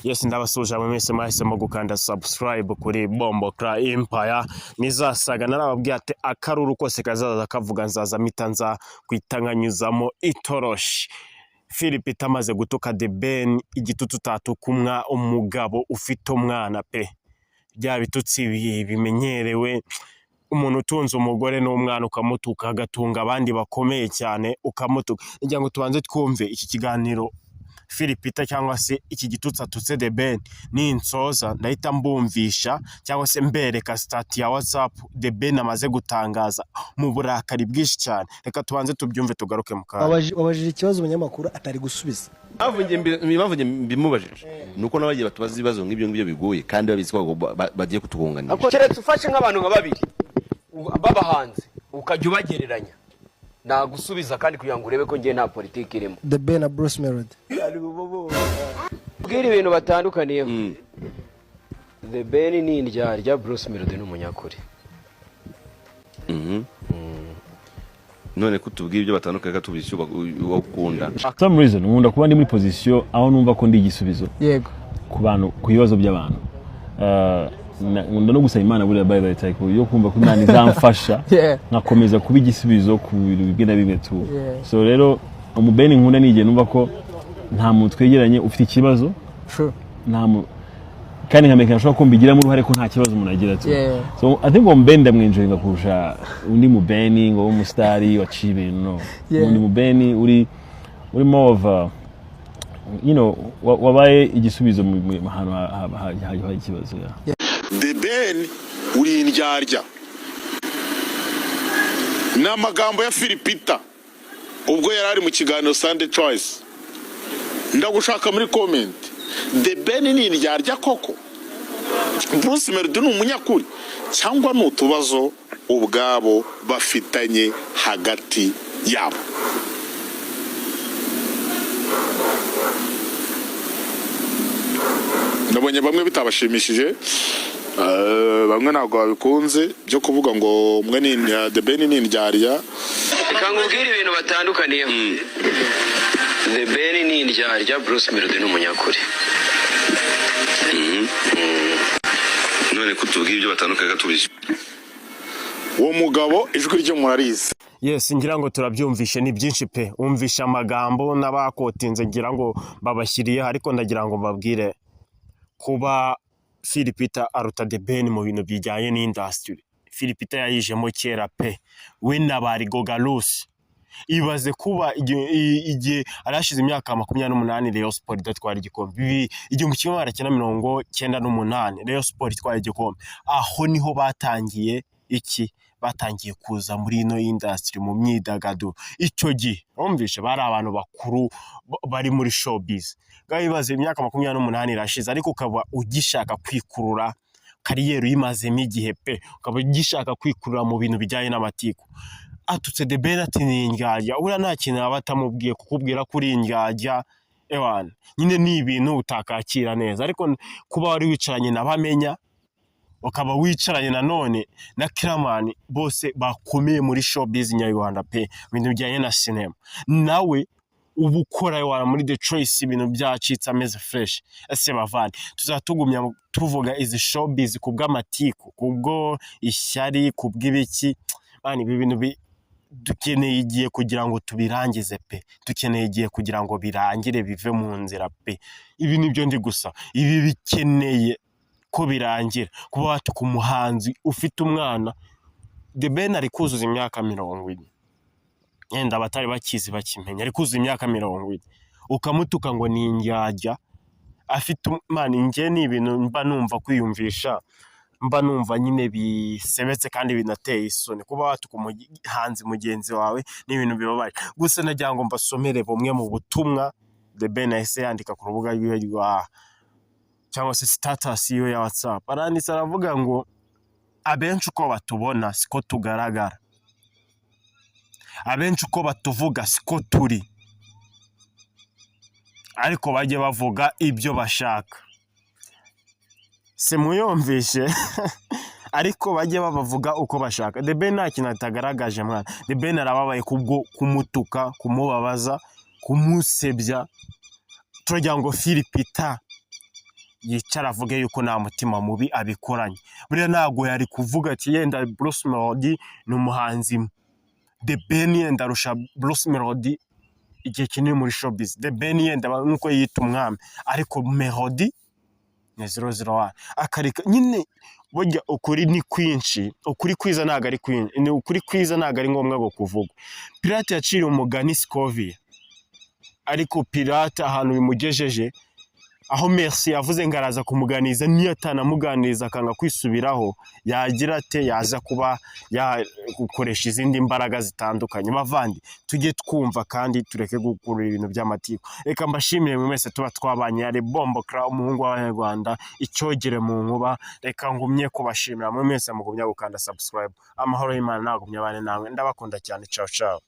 Yes, ndabasuhuje mwe mwese mwahisemo gukanda subscribe kuri Bombo Cra Empire. Nizasaga narababwiye ati akaruru kose kazaza kavuga nzaza mpita nza kwitanganyuzamo itoroshi. Philip amaze gutuka The Ben igitutu utatuka umugabo ufite umwana pe, bya bitutsi bimenyerewe, umuntu utunze umugore n'umwana ukamutuka, agatunga abandi bakomeye cyane ukamutuka. Ngira ngo tubanze twumve iki kiganiro Philip cyangwa se iki gitutsi atutse The Ben, ninsoza ndahita mbumvisha cyangwa se mbereka status ya WhatsApp The Ben amaze gutangaza mu burakari bwinshi cyane. Reka tubanze tubyumve, tugaruke mu kanya. Wabajije ikibazo umunyamakuru atari gusubiza. Impamvu njye mbimubajije ni uko n'abagiye batubaza ibibazo nk'ibyo ngibyo bigoye kandi babizi ko bagiye kutugunganisha. Keretse ufashe nk'abantu nka babiri b'abahanzi ukajya ubagereranya, nagusubiza, kandi kugira ngo urebe ko ngiye nta politiki irimo. The Ben na Bruce Melody. Bwira ibintu batandukaniyeho: The Ben ni indyarya, Bruce Melody ni umunyakuri. None ko tubwira ibyo batandukanye, katubwira icyo ukunda. Some reason nkunda kuba ndi muri position aho numva ko ndi igisubizo ku bantu, ku bibazo by'abantu. Nkunda no gusaba Imana buriya, by the way, type yo kumva ko Imana izamfasha nkakomeza kuba igisubizo ku bintu bimwe na bimwe tu. So rero umubeni nkunda ni igihe numva ko nta muntu twegeranye ufite ikibazo, nta kandi nkamenya nshobora ko mbigiramo uruhare ko nta kibazo umuntu agira tu. So I think uwo mubeni ndamwenjoyinga kurusha undi mubeni ngo w'umusitari waciye ibintu, no. Undi mubeni uri more of a, wabaye igisubizo mu hantu habaye ikibazo, yeah. The Ben uri indyarya, ni amagambo ya Philipita ubwo yari ari mu kiganiro Sunday Choice. Ndagushaka muri comment. The Ben ni indyarya koko? Bruce Melody ni umunyakuri cyangwa ni utubazo ubwabo bafitanye hagati yabo? Nabonye bamwe bitabashimishije, bamwe ntabwo babikunze byo kuvuga ngo umwe ni The Ben ni indyarya. Reka nkubwire ibintu batandukaniyeho: The Ben ni indyarya, Bruce Melody ni umunyakuri. None ko tubwira ibyo batandukanye, katubwira Uwo mugabo ijwi rye murarizi. Yes, ngira ngo turabyumvishe, ni byinshi pe. Umvishe amagambo n'abakotinze, ngira ngo babashyiriyeho, ariko ndagira ngo mbabwire kuba Philipita aruta The Ben mu bintu bijyanye n'industry. Philipita yayijemo kera pe, we na ba Rigogarus. Ibaze kuba igihe arashize imyaka 28 Rayon Sport idatwara igikombe, 1998 Rayon Sport itwara igikombe, aho niho batangiye iki, batangiye kuza muri ino industry, mu myidagaduro. Icyo gihe wumvishe bari abantu bakuru bari muri showbiz. Ngaho ibaze, imyaka 28 irashize, ariko ukaba ugishaka kwikurura career uyimazemo igihe pe, ukaba ugishaka kwikurura mu bintu bijyanye n'amatiku. Atutse The Ben ati ni indyarya. Uriya nta kintu yaba atamubwiye. Kukubwira ko uri indyarya, ewana, nyine ni ibintu utakakira neza, ariko kuba wari wicaranye na Bamenya, ukaba wicaranye nanone na Kiramani, bose bakomeye muri showbiz nyarwanda pe, ibintu bijyanye na sinema, nawe uba ukora, ewana, muri The Choice, ibintu byacitse ameze fresh. Ese bavandi, tuzatugumya tuvuga izi showbiz kubw'amatiku, kubwo ishyari, kubw'ibiki? Man, ibi bintu dukeneye igihe kugira ngo tubirangize pe, dukeneye igihe kugira ngo birangire, bive mu nzira pe. Ibi nibyo ndi gusa, ibi bikeneye ko birangira. Kuba watuka umuhanzi ufite umwana, The Ben ari kuzuza imyaka 40, yenda abatari bakizi bakimenya, ari kuzuza imyaka 40, ukamutuka ngo ni indyarya afite man, njye ni ibintu mba numva kwiyumvisha, mba numva nyine bisebetse kandi binateye isoni. Kuba watuka umuhanzi mugenzi wawe ni ibintu bibabaje. Gusa nagira ngo mbasomere bumwe mu butumwa The Ben yahise yandika ku rubuga rwiwe rwa cyangwa se status yiwe ya WhatsApp. Aranditse aravuga ngo abenshi uko batubona siko tugaragara, abenshi uko batuvuga siko turi, ariko bajye bavuga ibyo bashaka. Simuyumvishe, ariko bajye babavuga uko bashaka. The Ben nta kintu atagaragaje mwana. The Ben arababaye kubwo kumutuka, kumubabaza, kumusebya. Turagira ngo Philipita Yicara avuge yuko nta mutima mubi abikoranye. Buriya ntabwo yari kuvuga ati yenda Bruce Melody ni umuhanzi, The Ben yenda arusha Bruce Melody igihe kinini muri showbiz, The Ben yenda nkuko yita umwami, ariko Melody ni 001, akareka nyine. Burya ukuri ni kwinshi, ukuri kwiza ntabwo ari kwinshi, ni ukuri kwiza ntabwo ari ngombwa ngo kuvugwa. Pirate yaciriye umugani Scovia, ariko Pirate ahantu bimugejeje, aho Merci yavuze ngo araza kumuganiriza, niyo atanamuganiriza akanga kwisubiraho, yagira ate? Yaza kuba yakoresha izindi mbaraga zitandukanye. Bavandi, tujye twumva kandi tureke gukurura ibintu by'amatiku. Reka mbashimire mwe mwese tuba twabanye. Yari Bombo Cra, umuhungu w'Abanyarwanda, icyogere mu nkuba. Reka ngumye kubashimira mwe mwese mugumya gukanda subscribe. Amahoro y'Imana nagumye abane namwe. Ndabakunda cyane. Ciao ciao.